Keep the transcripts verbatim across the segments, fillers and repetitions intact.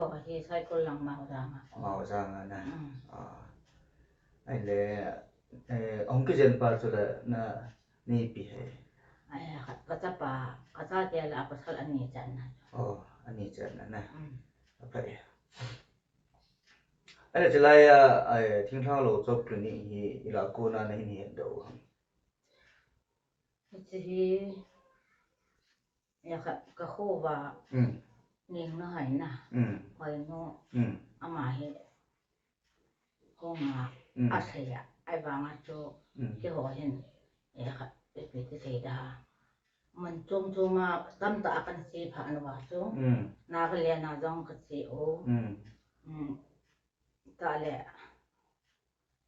Ko hi Saikul lang Maozang a. Maozang a na. Mm. Ah. Ai le, eh, ong kijen pa chu le na ni pi he. Ai, ka, ka chapa, ka chate la pasal ani chan na. Oh, ani chan na na. Mm. Apa e. Ai le chilai a, ai, thinglhang lo chop tu ni hi ila ko na na hin hi do. Hiche hi, ya ka, ka kho va, mm. Ning na hai na, mm. Hoi no, mm. Ama hi, kho nga, mm. A sei a, ai vang a chu, mm. Ki ho hin, ya ka, pi ti sei da. Man chom chom a, tam ta a kan si pha na va chu, mm. Na ka le na jong ka si o, mm. Mm. Ta le,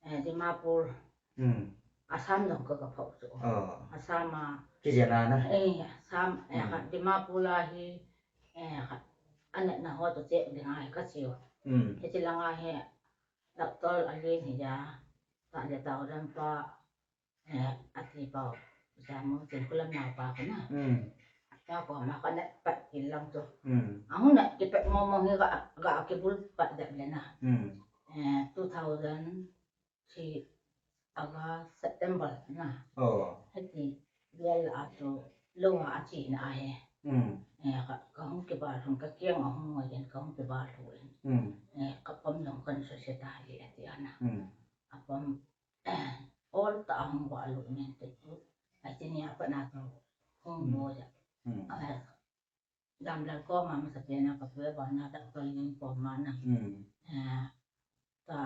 eh, Dimapur. Hmm. Assam jong ka, ka phau chu. Oh. Assam a. Kijena na. Eh, Assam, eh, hmm. Dimapur a hi, eh, anatna ho toh che ding a hi ka chiu. Hmm. Hiche lang a hi, doctor a len hi ja, ta le tau dan pa, eh, ati pau. Jamu Chinkholam nau pa ka na. Hmm. Ka ko ma ka na pat kilang chu. Hmm. Ahung na kipat mo mo hi ga, ga kibul pat da le na. Hmm. Eh, two thousand three August, September na. Oh. Hiti, bial a chu, lo a chi na a he. Hmm. Eh, ka, ka hung kibal hung ka kiang a hung ngoi den ka hung kibal hung. Hmm. Eh, ka pom long kan so se ta li ati ana. Hmm. A pom, eh, all ta hung wa lo nen te chu. A chi ni a pa na ka hung mo ya. Hmm. A, Damlal koma masa pena ka pue ba na doctor ling koma na. Hmm. Eh, ta,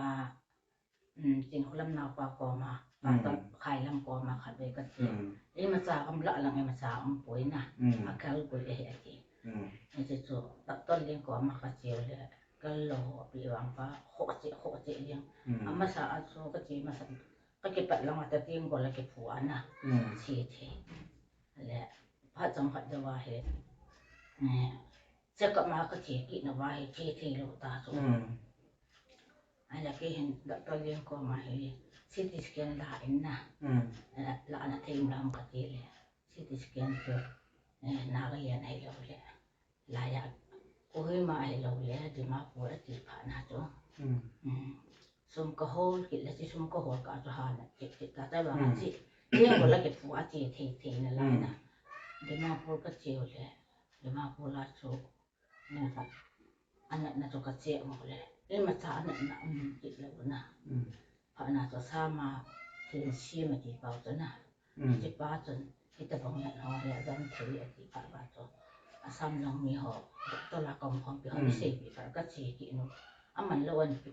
mm, Chinkholam nau pa koma, pa hmm. Ta Khailam koma khat ve ka chi. Hmm. Ima cha am la lang ima cha am poi na. Hmm. A kal poi e ati. Hmm. Ati chu doctor ling koma ka chi le kal lo pi vang pa ho chi ho chi ling. Hmm. Ama sa a chu ka chi masa ka kipat lang ata ting ko la kiphu ana. Hmm. Chi thi. Le. Phat chomkhat jou a hi, eh, check up ma ka che kit na va hi che thei lou ta chu. Hmm. Ahile kei hin doctor ling koma hi C T scan la in na. Hmm. Eh, la na thei um lam ka ti le. C T scan chu, eh, Nagaland ahilou le. Laiya, Kohima ahilou le, Dimapur ati phat na chu. Hmm. Hmm. Sum ka hol kit le, chi sum ka hol ka chu ha na, chi, chi ta ta ba hmm. Chi. Tiang ko la ke pu a chi thei thei na lai na. Hmm. Dimapur ka chiu le. Dimapur la chu. Na ka. Anatna chu ka che mo le. Ima cha anatna um kit le na. Hmm. Phat na chu Assam a thil sim ati pau chu na. Hmm. Chi pa chun, hitabang nat ho le, adan thei ati phat ba chu. Assam lang mi ho, doctor la kom khom pi ho, hmm. Mi seipi phat ka chi kit nu. Aman lou an pi.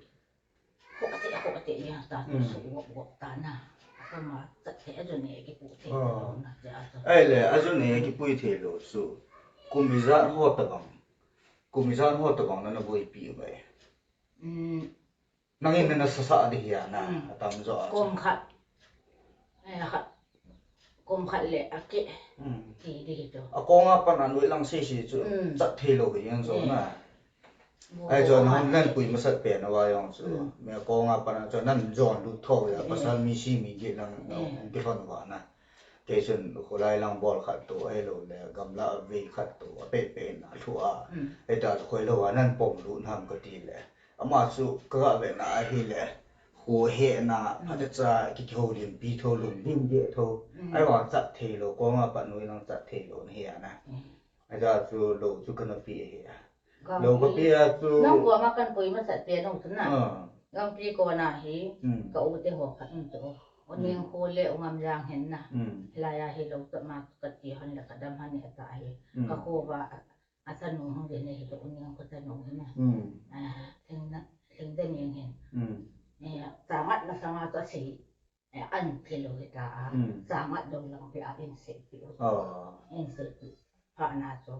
Ho ati, ho ati, ya ta chu hmm. Su wop wop ta na. Koma, chat thei, ajun e, kipu thei, oh. Lo na, ti a chu. Ahile, ajun e, kipu thei lou chu. Kum ijat ho tabang. Kum ijat ho tabang na na boipi bai. Hmm. Nangin na nasasa di hi a na, hmm. Atam jo a. Kum khat. Eh, khat. Kum khat le a ke. Hmm. Ti di hi chu. A kong a pan a nuilang sisi chu. Hmm. Chat thei lou hi jong chu eh. Na. Ai chu nan pui masat pen a va jong chu. Hmm. Me kong a pan a chu nan jon lut tho ya, eh. Pasal mi si mi gi lang eh. Ki hon va na. Kei chun kholai lang bol khat tu ahilou le, gamla vei khat tu, a pe pe na thu a. Hmm. Eta khoi lou a nan pom lut nam ka ti le. Ama chu ka ga ve na ahile, hu he na, hmm. Phatecha, ki tho lim, pi tho lum, lim de tho. Hmm. Ai wa chat thei lou, kong a pat nuilang chat thei lou na hi a na. Hmm. Aja chu lou chu kana pi ahi a. Lou ka pi a chu. Nang koma kan pui masat pen u chu na. Ah. Gangpi kona hi, hmm. Ka u te ho khat um chu. U hmm. Neng kho le u Ngamjang hin na. Hmm. Hilai a hi lou chu ma ka ti hon le ka dam hon ni ata hi. Hmm. Ka kho va a, a chanu hung ve ne hi chu u Neng kho chanu hi na. Hmm. Ah, thing na, thing de Neng hin. Hmm. Eh, changat na sanga chu sei. Eh, an thei lou hi ta a. Hmm. Changat dou lang pi a in sei pi u. Oh. In sei pi. Phat na chu.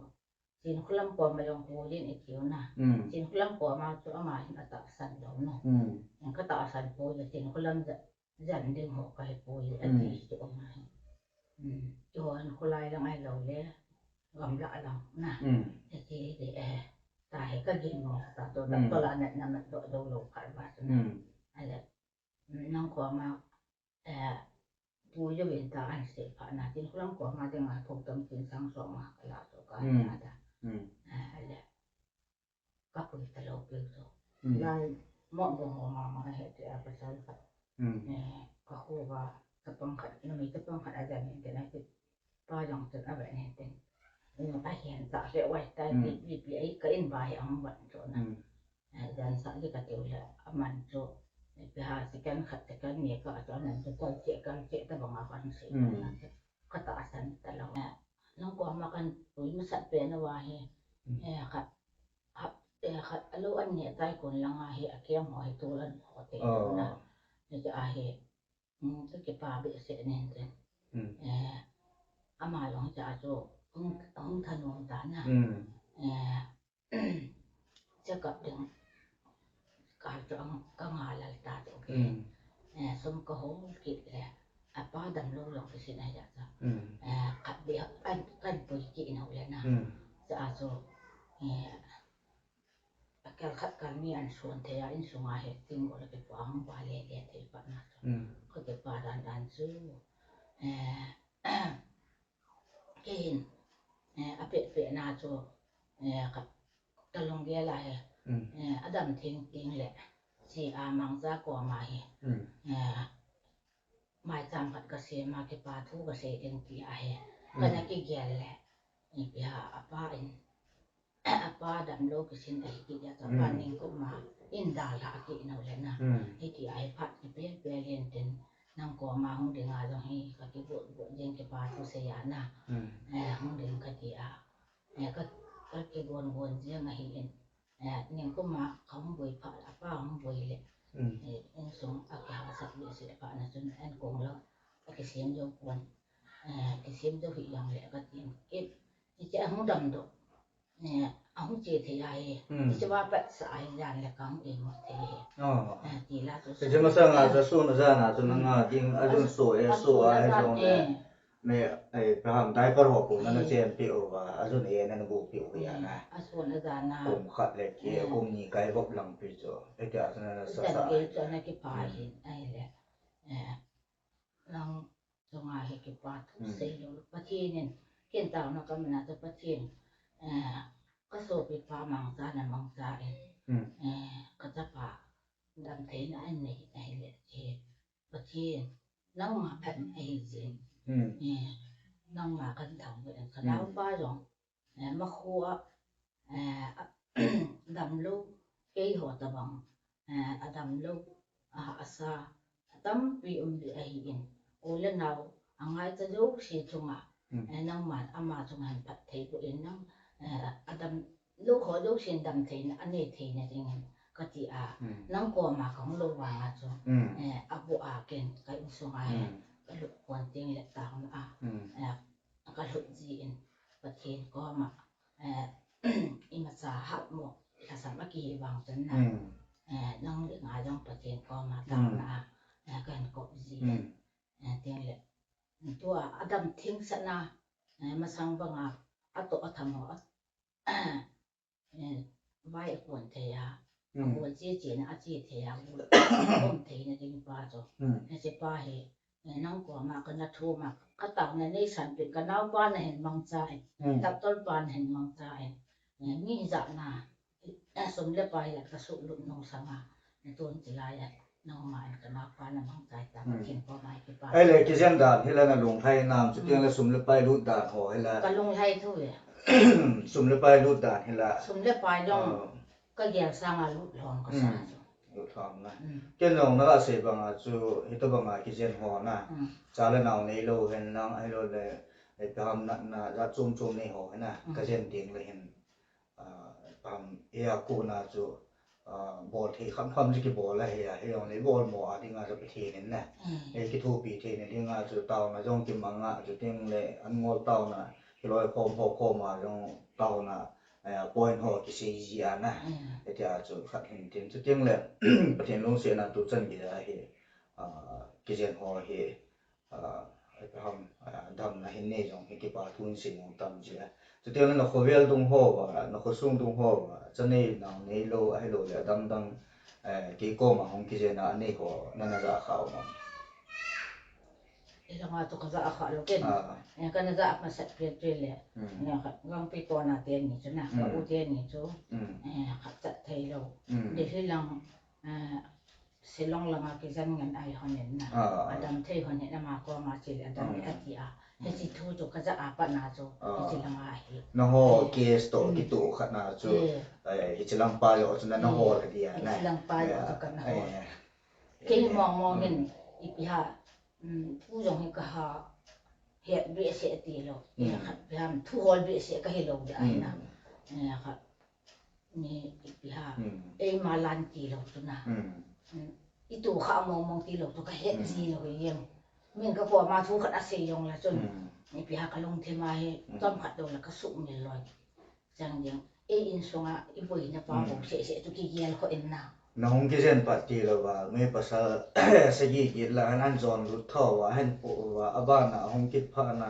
Chinkholam koma jong pu din i tiu na. Hmm. Chinkholam koma chu ama hin a tahsan lou na. Hmm. Ka tahsan poi le Chinkholam ja, jan ding ho ka hi poi le a ti chu ama hin. Hmm. Chu hon kholai lang ahilou le. Gamla lang na. Hmm. Ati di eh. Ta hi ka gin mo ta to ta hmm. To la na na na do do lou khat ba chu na. Hmm. Ale. Nang koma, eh, pu jo vin ta an sei phat na Chinkholam koma dinga thou tam tin sang so ma ka la to ka hmm. Na da. Hmm. Eh, le. kapui talou piu chu. Hmm. Lai mo bong ho mama he ti a pasal khat. Hmm. Eh, ka khu va, chapang khat, numei chapang khat ajan in tin a ti. Pa jong chun ave in tin. Hmm, ahin ta le wai tai Hmm. ti pi pi ai ka in va hi ang van chu na. Hmm. Eh, jan sa li ka tiu le aman chu. Eh, pi ha second khat second ni ka chu aman chu kal che kal che ta bang a kan si. Hmm. Ka ta san talou. Eh, nang ko ma kan pui ma sat pe na va hi. Hmm. Eh, khat hap, eh, khat alo an ni tai kon langa hi a kiam ho hi tu lan ho te Oh. na. Ni ka a hi, mm, ka kipa behseh nen ten. Hmm. Eh, ama jong cha chu hung, hung thanom ta na. Hmm. Eh, check up ding ka chu ang, ka nga lal ta chu ke. Hmm. Eh, sum ka hol kit le. A pa damlou jong kisin a ya cha. Hmm. Eh, khat di an, kan pui kit nau le na. Hmm. Cha chu, eh, a kal khat kal ni an suan thei a, insunga he ting o le kipa hung ba le le thei pa na chu. Hmm. Ka kipa dan dan chu. Eh, Kei hin, eh, a peh peh na chu, eh, ka, ka lunggel a hi, Hmm. eh, a dam theng teng le, si a mangcha koma hi, Hmm. eh, maicham khat ka sem a kipa thu ka sei ding ti a hi, Hmm. ka na kigel le, ipi ham a pa in, a pa damlou kisin ahi kit a, ka Hmm. pa ning koma in dalha kit nau le na. Hmm. Hiti a hi phat kipe pe len tin, nang koma hung ding a jong hi ka kigot got ding kipa thu sei a na. Hmm. Eh, hung ding ka ti a. Eh, ka, ka kigon gon jeng ahi in. Eh, ning koma ka hung boi phat a pa hung boi le. Hmm. Eh, insung a kihahsat behseh phat na chun an kong lou. A kisem jou pon. Eh, kisem jou hi jong le ka tin. Kei, hiche a hung damdoh. Eh, a hung che thei a hi. Hmm. Hiche va pat sa a hi jan le ka hung imut thei hi. Oh. Eh, ti la chu Hiche masang a chu sun a jan a chu nang a ding a jun so e a so sun a a hi jan jong le. eh. Me, eh, Abraham diaper ho pu na na Eh. chen pi u va, a jun e na na bu pi u ya na. Eh, a sun a jan a. Kum khat le ki, Eh. kum ni kai vop lang pi chu. E ti a chu na na sa Jan sa. ke chu na kipa Hmm. hin, ahi le. Eh, nang chunga hi kipa thu Hmm. sei lou. Pathen in, ken taona ka man a chu Pathen, eh, ka sopi pa mangcha na mangcha in, Hmm. eh, ka chapa dam thei na an nei, ahi le, eh, Pathen, nangma phat ahi jin. Hmm. Eh, nangma kan thangvah in ka Hmm. naupa jong, eh, makhu a, eh, a, damlou, keiho tabang, eh, a damlou, a, a sa, a tampi um ding ahi in. U le nao, a ngaicha jouse chunga, Hmm. eh, nangman ama chunga hin phatthei boh in nang, eh, a damlou ho jousen dam theina, a nei theina dingin ka ti a. Hmm. Nang koma ka hung lou vang a chu, Hmm. eh, a bu a ken ka insung a hin, Hmm. ka lut pon teng le taona a, Hmm. eh, ka lut ji in Pathen koma, eh, imacha hatmo, lhasam a kihi vang chun na. Hmm. Eh, nang le nga jong Pathen koma Hmm. taona a, eh, ka hin kop ji in. Hmm. Eh, teng le, tua a dam theng sah na, eh, masang banga, a toh a tham ho, a, eh, vai a kon thei a, a Hmm. bol che che na, a che thei a, bol a kon thei na ding pa chu. Hmm. Eh, hiche pa hi, eh, nang koma ka na thum a, ka taona nei san pi, ka naupa na hin mangcha in, Hmm. doctor pa na hin mangcha in, eh, mi jat na, eh, sum le pai a ka suhlut nung sanga, eh, tun chilai a, nangma in ka naupa na mangcha ta, Hmm. Pathen koma hi kipa. Ahile, kijen dan hi la na lunglhai nam, chuteng Hmm. le sum le pai lut dan ho hi la. Ka lunglhai thu e. Sum le pai lut dan hi la. Sum le pai jong, Ah. ka gel sanga lut lhom ka sa Hmm. chu. Lut lhom na. Hmm. Ken jong na la sei banga chu, hitobanga kijen ho na. Hmm. Cha le nao neilou hen lang, ahilou le, eh, paham natna, jat chom chom nei ho hen na. Hmm. Ka jen ding le hin. Ah, pam, hia kona chu, ah, bol thei kham kham chu kibol ahi a, hijongle bol mo a dinga chu Pathen in na. Mm. Eh, kithopi theina dinga chu taona jong kimang a, chuteng le an ngol taona, kiloi khom ho khom a jong taona, eh, point ho kisei ji a na. Mm. Hitia chu khat hin tin, chuteng le Pathen lungsetna tuchan gei a hi, ah, kijen ho hi, ah, ham, ah, damna hin nei jong hi kipa thu in sei jong tam ji a. Chuteng le na khovel dung ho va, na khosung dung ho va, cha nei nao neilou, ahilou le adang dang, eh, kei koma hung kijen a nei ho, na na ja kha um am? Langa chu ka ja kha lou ken. Ah. Eh, kana ja masat pi pi le. Hmm. Eh, kha, Gangpi kona teni chu na, ka Hmm. u teni chu. Hmm. Eh, kha chat thei lou. Hmm. Delhi lang, eh, Shillong langa kijen ngen ahi hon in na. Ah. Adam thei hon in ama koma chil adam Hmm. ati a. Hmm. Hichi thu chu ka ja a pat na chu. Ah. Hichi langa hi. Naho Eh. case to Hmm. kito khat na chu. Eh. Eh, hichi lang pa jo chu na naho Eh. la dia na. Hichi lang pa jo Eh. chu ka naho. Eh. Kei mong mong in Hmm. ipi ha, um, thu jong hi ka ha, het behseh ti lou. Mm. Eh, khat ipi ham, thu hol behseh ka hi lou di ai na. Mm. Eh, khat ni ipi ha, Mm. eima lan ti lou tu na. Mm. Mm, i tu kha mong mong ti lou tu ka het Mm. ji lou hi em. Min ka koma thu khat a sei jong la chun. Mm. Ipi ha ka lungthim a hi, Mm. chomkhat lou la ka sumil lou. Chang ding, ei insunga i boina pa Hmm. bou seh seh chu kigel kho in na. Na hung kijen pat ti lou va, me pasal sagi git la an an jon lut tho va, hen po va, abana hung kit pha na,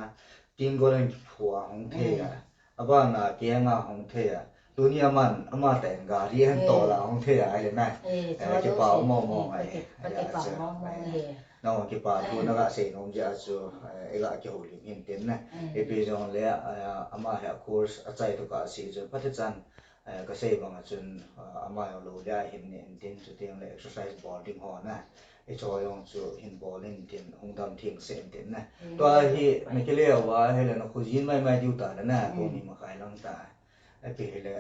tinggol hen kiphua hung thei a. Hmm. Abana kenga hung thei a. Tuni aman, ama ta en gari hen Eh. to la hung thei a, ai le na. Eh, Eh, chua kipa dou se, mo mo eh, ai. pati, pati Ya, pa cha, mo mo ai. he. Nang kipa thu na ga sei nom jeh a chu, eh, i ga kihoulim hin tin na. Mm. Ipi jong le, eh, ama hi a course a chai tu ka sei chu, phatechan, eh, ka sei bang a chun, eh, ama jong lou le a hin ne in tin chu tiang le exercise bol ding ho na. I cho jong chu hin bol in tin, hung dam theng se in tin na. Mm. Tua hi, na kile a va, hi le na khujin mai mai diu ta le na, Mm. ko ni ma kai lang ta. Ipi hi le,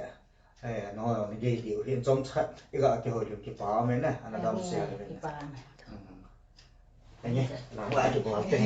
eh, no, ni gei diu hin chomkhat, i ga kihoulim kipa me na, ana dam se le na. Kipa me. Mm. Enge, la, wa, kibol te.